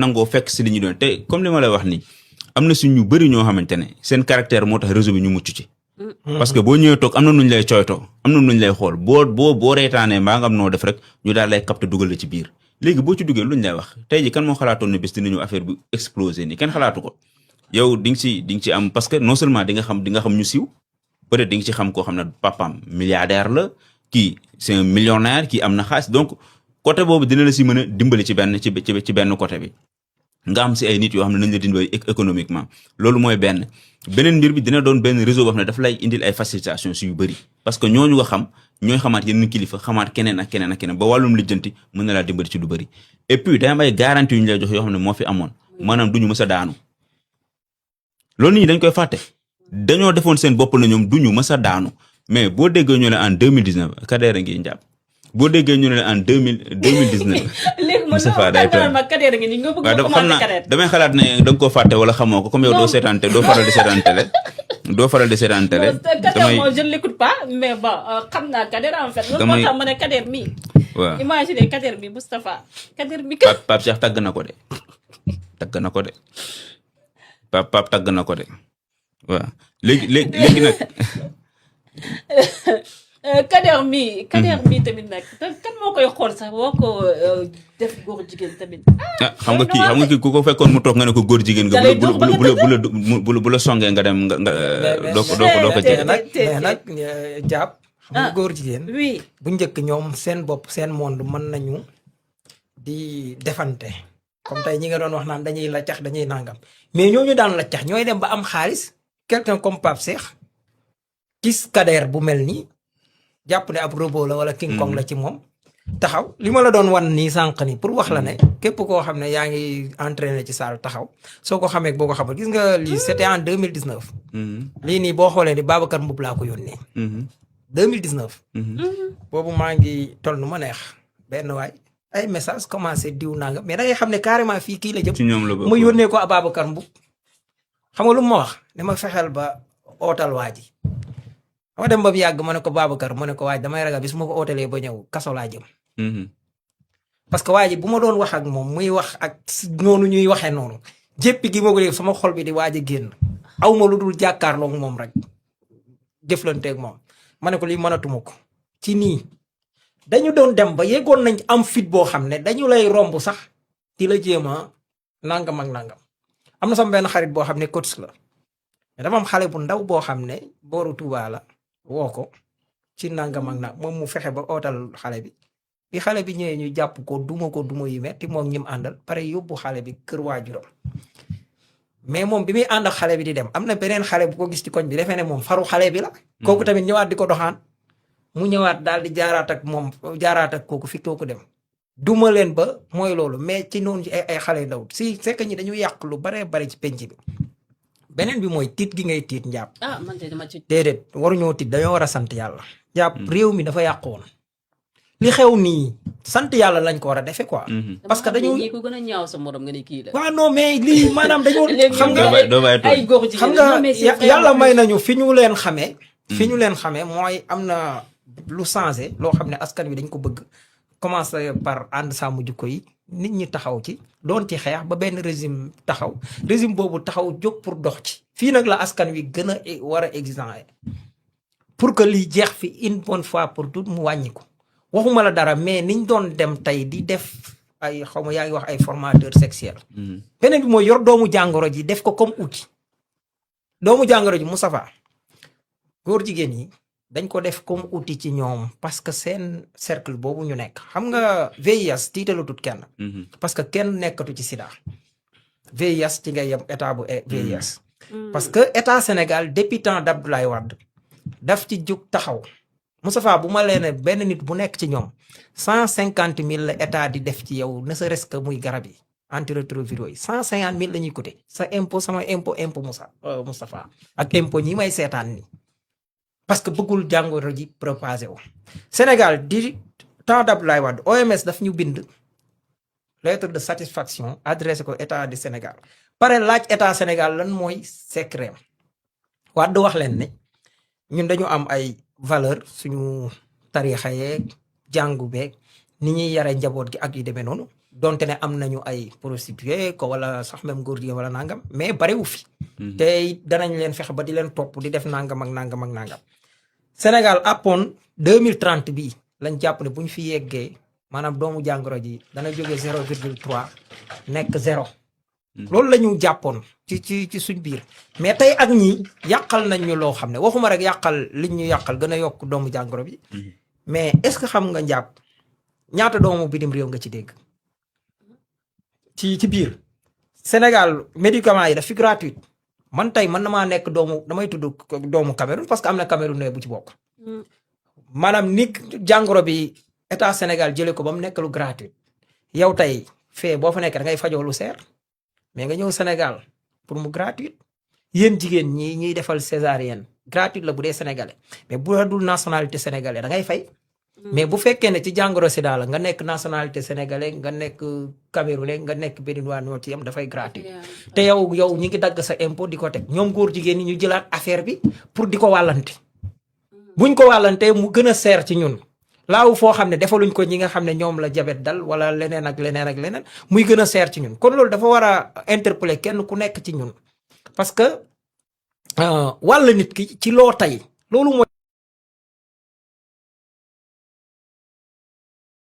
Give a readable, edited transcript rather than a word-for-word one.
nangoo fekk si li ñu doon te comme li ma lay wax nii am na si ñu bëri ñoo xamante ne seen caractère moo tax réseau bi ñu mucc ci. parce que boo ñëwee toog am na nuñ lay cooytoo am na nuñ lay xool boo reetaanee mbaa nga am noo def rek ñu daal lay capté dugal la ci biir léegi boo ci duggee luñ lay wax tey ji kan moo xalaatoon ne bés dinañu affaire bi explosé nii kenn xalaatu ko yow di nga ci am parce que non seulement di nga xam ñu siiw peut-être di nga ci xam koo xam ne papaam milliardaire la kii c'est un millionnaire kii am na xaalis donc côté boobu dina la si mën a dimbali ci benn côté bi nga am si ay nit yoo xam ne nañ la dimbali économiquement loolu mooy beneen mbir bi dina doon benn réseau boo xam ne daf lay indil ay facilitation si yu bëri parce que ñooñu nga xam ñooy xamaat yeneen kilifa xamaat keneen ak keneen ba wàllum lijjanti mën na laa dimbali ci lu bëri et puis day am ay garantie yu ñu lay jox yoo xam ne moo fi amoon maanaam duñu mës a daanu loolu nit ñi dañ koy fàtte dañoo defoon seen bopp na ñoom duñu mës a daanu mais boo déggee ñu ne en 2019 Kader a ngi njàpp boo déggee ñu ne en 2019. léegi man Kader ngi ni nga bëgg a commencé Kader damay xalaat ne da nga koo fàtte wala xamoo ko comme yow doo faral di seetaan télé. Kader moom je ne l'écoute pas mais bon xam naa Kader en fait. loolu moo tax ma ne Kader mi. waaw imagine Kader mi Moustapha Kader mi. Pape Cheikh tàgg na ko de Pape tàgg na ko de waaw léegi nag. Kader mi tamit nag kan moo koy xool sax boo ko def góor jigéen tamit. xam nga kii ku ko fekkoon mu toog nga ne ko góor jigéen nga. bu la songee nga dem nga doo ko jege. mais nag jàpp. xam nga góor jigéen. oui bu njëkk ñoom seen bopp seen monde mën nañu di defante. comme tey ñi nga doon wax naan dañuy laccax dañuy nangam mais ñooñu daan laccax ñooy dem ba am xaalis quelqu'un comme Pape Cheikh gis Kader bu mel nii. jàpp ne ab robot la wala king kong la ci moom taxaw li ma la doon wan nii sànq nii pour wax la ne képp koo xam ne yaa ngi entraîné ci salle taxaw soo ko xamee boo ko xamal gis nga lii c'était en 2019 lii nii boo xoolee ni Babacar Mboup laa ko yónnee 2019 boobu maa ngi toll nu ma neex benn waay ay message commencé diw nanga mais da ngay xam ne carrément fii kii la jëm ma yónnee ko a Babacar Mboup xam nga lu ma wax ne ma fexeel ba ootal waa ji ma dem ba mu yàgg ma ne ko Babacar ma ne ko waaj damay ragal bis ma ko ootalee ba ñëw kaso laa jëm. parce que waa ji bu ma doon wax ak moom muy wax ak noonu ñuy waxee noonu jéppi gi ma ko def sama xol bi di waaj a génn aw ma lu dul jàkkaarloog moom rek jëflanteeg moom ma ne ko lii mënatuma ko. ci nii dañu doon dem ba yeggoon nañ am fit boo xam ne dañu lay romb sax di la jéem a nangam ak nangam am na sama benn xarit boo xam ne coach la dafa am xale bu ndaw boo xam ne booru Touba la. woo ko ci nangam ak nag moom mu fexe ba ootal xale bi xale bi ñëwee ñu jàpp ko duma yi metti moom ñim àndal pare yóbbu xale bi kër waajuram mais moom bi muy ànd ak xale bi di dem am na beneen xale bu ko gis ci koñ bi defee ne moom faru xale bi la. kooku tamit ñëwaat di ko doxaan mu ñëwaat daal di jaaraat ak kooku fi kooku dem. duma leen ba mooy loolu mais ci noonu ci ay xale ndaw si fekk ñi dañu yàq lu bare bare ci penc bi. beneen bi mooy tiit gi ngay tiit njàpp. man de dama ci. déedéet waruñoo tiit dañoo war a sant yàlla. njàpp réew mi dafa yàqoon. li xew nii sant yàlla lañ ko war a defee quoi. parce que dañoo ko gën a ñaaw sa morom nga ne kii la. waaw non mais lii maanaam dañoo. xam nga ay góor jigéen xam nga yàlla may nañu fi ñu leen xamee. fi ñu leen xamee mooy am na lu changé loo xam ne askan wi dañ ko bëgg. commencé par ànd sàmm jikko yi nit ñi taxaw ci doon ci xeex ba benn régime taxaw régime boobu taxaw jóg pour dox ci. fii nag la askan wi gën a war a exigeant pour que lii jeex fi une bonne fois pour tout mu wàññi ko waxuma la dara mais niñ doon dem tey di def ay xaw ma yaa ngi wax ay formateur sexuel. beneen bi mooy yor doomu jàngoro ji def ko comme outil. doomu jàngoro ji Moustapha góor jigéen yi dañ ko def comme outil ci ñoom parce que seen cercle boobu ñu nekk xam nga VIH tiitalatut kenn. parce que kenn nekkatu ci sida. VIH ci ngay yem état bu VIH. parce que état Sénégal depuis temps d'Abdoulaye Wade daf ci jóg taxaw Moustapha bu ma leen benn nit bu nekk ci ñoom 150 000 la état di def ci yow ne serait-ce que muy garab yi antirétroviraux yi 150 000 la ñuy coûter sa impôt sama impôt Moustapha ak impôt ñi may seetaan ni parce que bëggul jàngoro ji propagé wu. Sénégal di temps d'Abdoulaye Wade OMS daf ñu bind lettre de satisfaction adressé ko état du Sénégal pare laaj état Sénégal lan mooy secret Wade wax leen ne ñun dañu am ay valeur suñu tarixa yeeg jàngu beeg ni ñuy yare njaboot gi ak yu demee noonu donte ne am nañu ay prostituées ko wala sax même góor jigéen wala nangam mais bariwu fi. te danañ leen fexe ba di leen topp di def nangam ak nangam ak nangam. Sénégal appoon 2030 bii lañ jàpp ne bu ñu fi yeggee maanaam doomu jàngoro ji dana jógee 0,3 nekk 0. loolu la ñu jàppoon ci suñ biir mais tey ak ñi yàqal nañ ñu loo xam ne waxuma rek yàqal liñ ñu yàqal gën a yokk doomu jàngoro bi. mais est-ce que xam nga njàpp ñaata doomu bitim réew nga ci dégg. ci biir Sénégal médicaments yi daf fi gratuit man tey man damaa nekk damay tudd doomu Cameroun parce que am na Camerounais bu ci bokk. maanaam ni jàngoro bi état Sénégal jëlee ko ba mu nekk lu gratuit yow tey fee boo fa nekk da ngay fajoo lu seer mais nga ñëw Sénégal pour mu gratuit yéen jigéen ñiy defal césarienne gratuite la bu dee sénégalais mais bu dul nationalité sénégalais da ngay fay. mais bu fekkee ne ci jàngoro sida la nga nekk nationalité sénégalais nga nekk camerounais nga nekk béninois ñoo ci yam dafay gratuit te yow ñi ngi dagg sa impôt di ko teg ñoom góor jigéen ñi ñu jëlaat affaire bi pour di ko wàllante buñ ko wàllante mu gën a seer ci ñun laaw foo xam ne defaluñ ko ñi nga xam ne ñoom la jabet dal wala leneen ak leneen muy gën a seer ci ñun kon loolu dafa war a interpeller kenn ku nekk ci ñun parce que wàll nit ki ci loo tey loolu mooy